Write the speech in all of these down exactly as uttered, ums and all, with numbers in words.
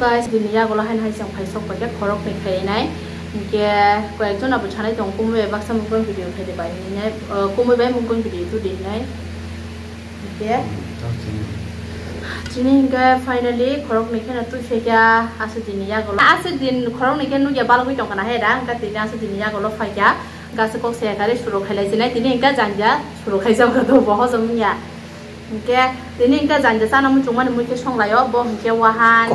Guys, dini yagulo haino hai chwng phai sok paikha khoroknwi khainai. Hinkhe koyekjon abo sanai tongo, kumui bai baksa mukbang video khaidi bai hinwi, uh, kumui bai mukbang video tudi hinwi. Hinkhe chini hinkhe finally khoroknwi kheno twi phaikha aswk dini yagulo. Aswk din khoroknwi khe nukya balogwi tongkha na he da, hinkhe tini aswk dini yagulo phaikha. Gasa kok se kare suru khailai sinai, tini hinkhe janja suru khaijak kha to bo hojom wngya. Hinkhe tini hinkhe janja chana muchungmani mui khe songlaio, bo hinkhe wahan.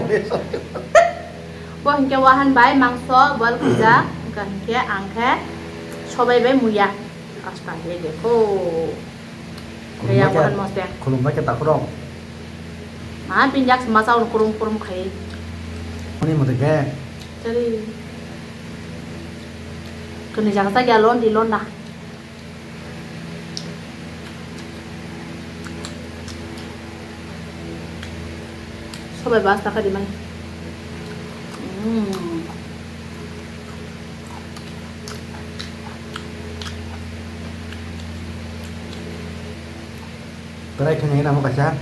Bo hinkhe wahan bai mangso boil khaijak, hinkhe ang khe sobai bai muya. Asta he dekho. Khulumbai khe, wahan moste. Khulumbai khe takhurok. Ma bini yak sma chao kurum kurum khai. Ani mote khe. Chari. Kani jaga sa gya lon di lon da. Sobai bas taka di mani. Hmm. Try khainai namo kaisa.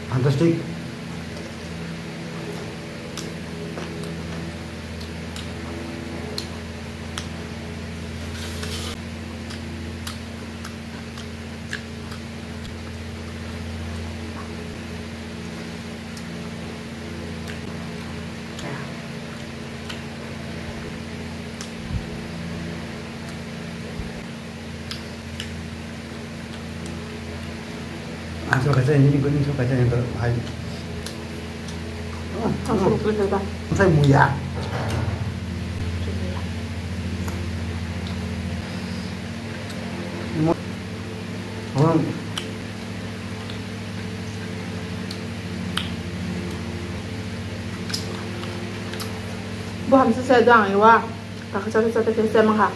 Fantastic. Aswk kaisa nini goni aswk kaisa nini hai. Aswk kaisa ba. Sai muya. Mo-, oh. Bo hamsa sai dang iwa. Kakha chata chata khe se maha.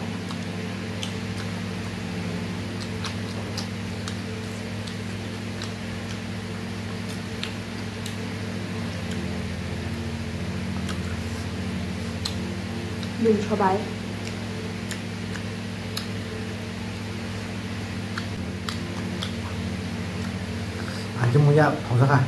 Bini sobai. Ang khe muya thokjakha.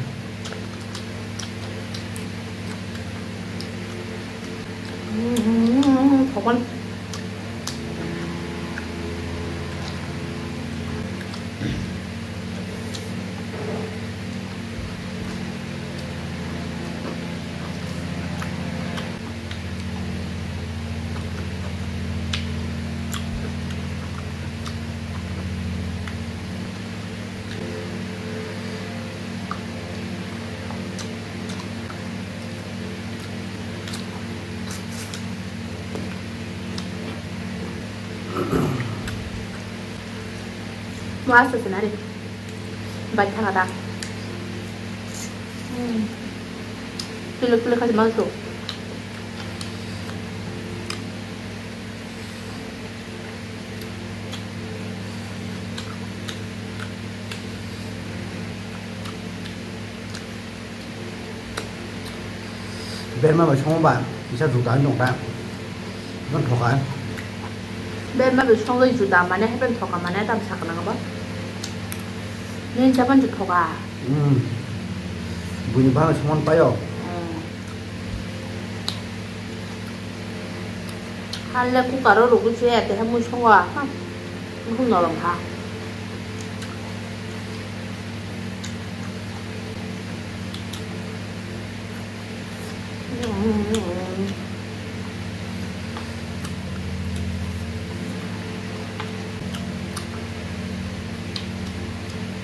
Mo aswk se nari. Bai thanga da. Hmm. Pilek pilek khaji ma su. Berma bai songo ba kisa juda wng tong ta. Nang thoka. Berma bai songwi juda mane happen thoka mane tam sakna ba. Nin japan ju thoka. Hmm. Buini bana somon payo. Hmm. Hale cooker o rwgwi se ate ha mui songo a. Bukhung norom kha.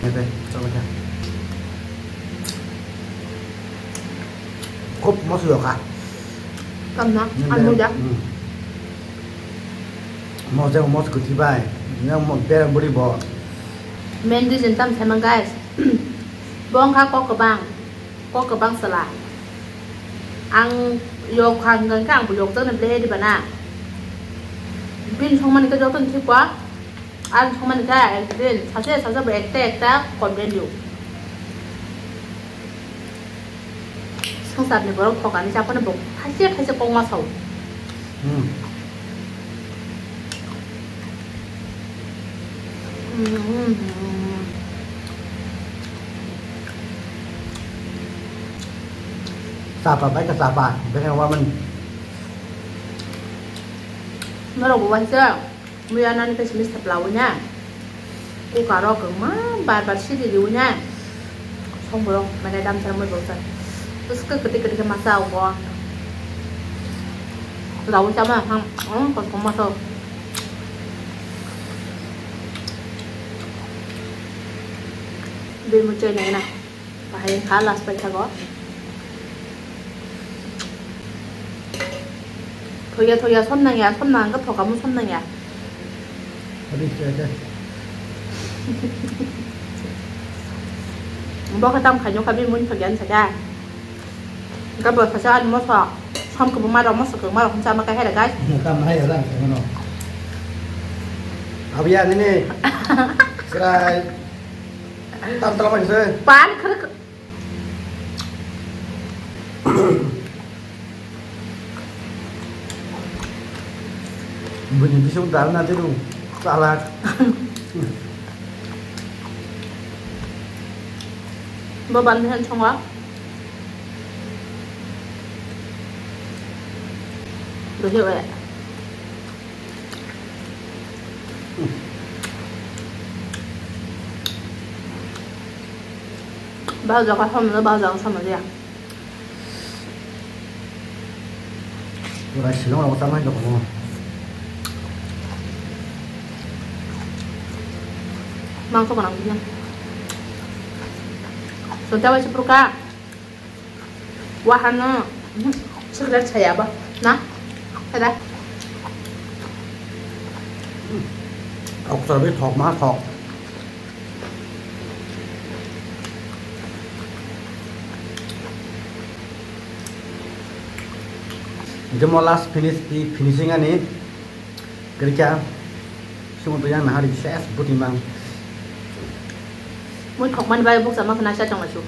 Ebe, coba kha. Khub moso yokha. Kamna, hmm, anu da. Hmm. Moso, moso kwthwi bai. Yang mo-, bereng bwrwi bo. Main reason tam sama, guys. Bo wngkha kok kwbang. Kok kwbang chwla. Ang yok kha hwnkha hwnkhe ang bo yokjaknai belai diba na. Bini songmani khe jotono thik kha. Ang songmani khe ekdin sacha sacha bo ekta ekta complain dio. Swngcharni borok thokani chaphano bo thaisa thaisa kokma sao. Hmm. Hmm, hmm, hmm, hmm. Chapa bai khe chapa, bini wamani. Norok bo waisa, muya nani tei simi saplawi na. Kukaro kwma bar bar sidi riwi na. Song borok mane dam char moi boksa. Bwskhe kwtwi kwtwi khe masa ubo. Lawi chama ham, ang kosom masa. Bini muchai nai na. Bahai wngkha last paithago. Thoya thoya som nangya, som nang khe thokamu som nangya. Abi khe khe. Bo khe tam khaino kha bini mui phagyan sakya. Khe bo sacha ani moso som kwbangma rok moso kwbangma rok chama khe hai guys. Tam hai rang khe mano. Abi ya nini. Chwrai. Tam tala bai se. Pan khar. Bini bising dal na tiru chalak. Bo ban hen chonga. Dohe we. Bahai jaga samano, bahai jaga samano ya. Pura silong rok sama jok mo. Mangso kanang bilang. Sonta bai sepuluh ka. Wahano, mhm, chocolate saya ba, na? Ada. Kok sabi thok ma thok. Jemo last finish, finishing ani. Kerja, semua tu yang nahari ses butimang. Mui thok man bai buk sama kena sa tong asu.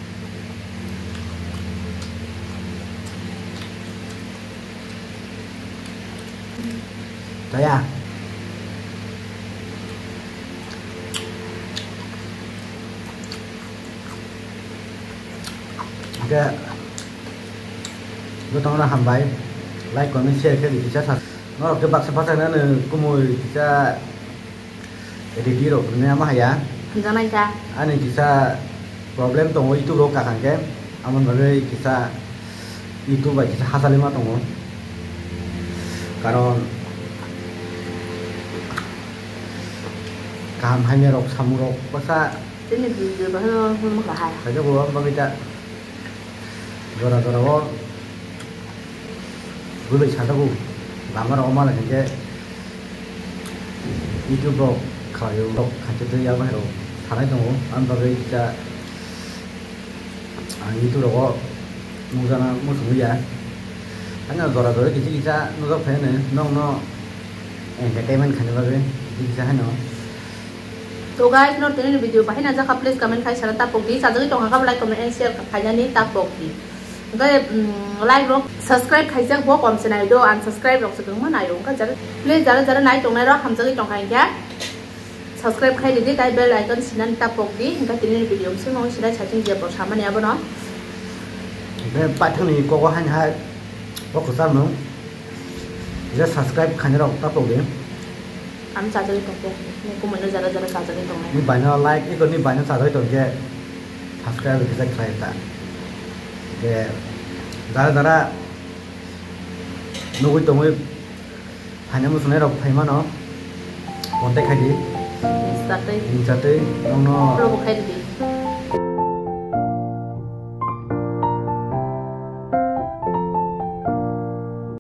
Taya. Oke. Jotono hambai. Like, comment, share khe di kisa sa. Norok khe baksa baksa nang kumui kisa ready rok ne ama haya. Hamjaknai kha. Ani kisa problem tongo YouTube rok kaham khe. Amon bagwi kisa YouTube bai kisa hachalima tongo. Karon kaham hamya rok samung rok baksa. Tini video bahai no hwnma kahai. Khaja bo bagwi ta. Jora jora o bwlwi sajago lama rok mala hinkhe YouTube rok khlaio rok khaitwi ya bai rok sanai tongo ani bagwi kisa ang YouTube rogo nukjana muchungwi ya. Haino jora jora kisa kisa nukjak phai hwnwi nokno entertainment khaina bagwi kisa kisa haino. To guys, no tini video bahai na jakha, please comment khai sana tapok di. Sajagwi tongkha kha like, comment and share khainani tapok di. Hwnkhe, mm, like rok subscribe khaijak bo kom se nai do, unsubscribe rok se kwbangma nai o. Hwnkhe jara, please jara jara nai tongnai rok hamjagwi tongkha hinkhe subscribe khai ridi, tai bell icon sinani tapok di. Hwnkhe tini video bisingo sinai saching je bo samani abono. Be paithakni kogo haini hai o kwchar nung. Je subscribe khainai rok tapok di. Ang chajagwi tongkhe, ni kumui no jara jara chajagwi tongnai. Ni baino like, iko ni baino chajagwi tongkhe, subscribe kisa khlai ta. Je jara jara nugwi tongwi phaina muchunai rok phai mano, contact khai di. Insatwi. Insatwi, nokno follow bo khai di.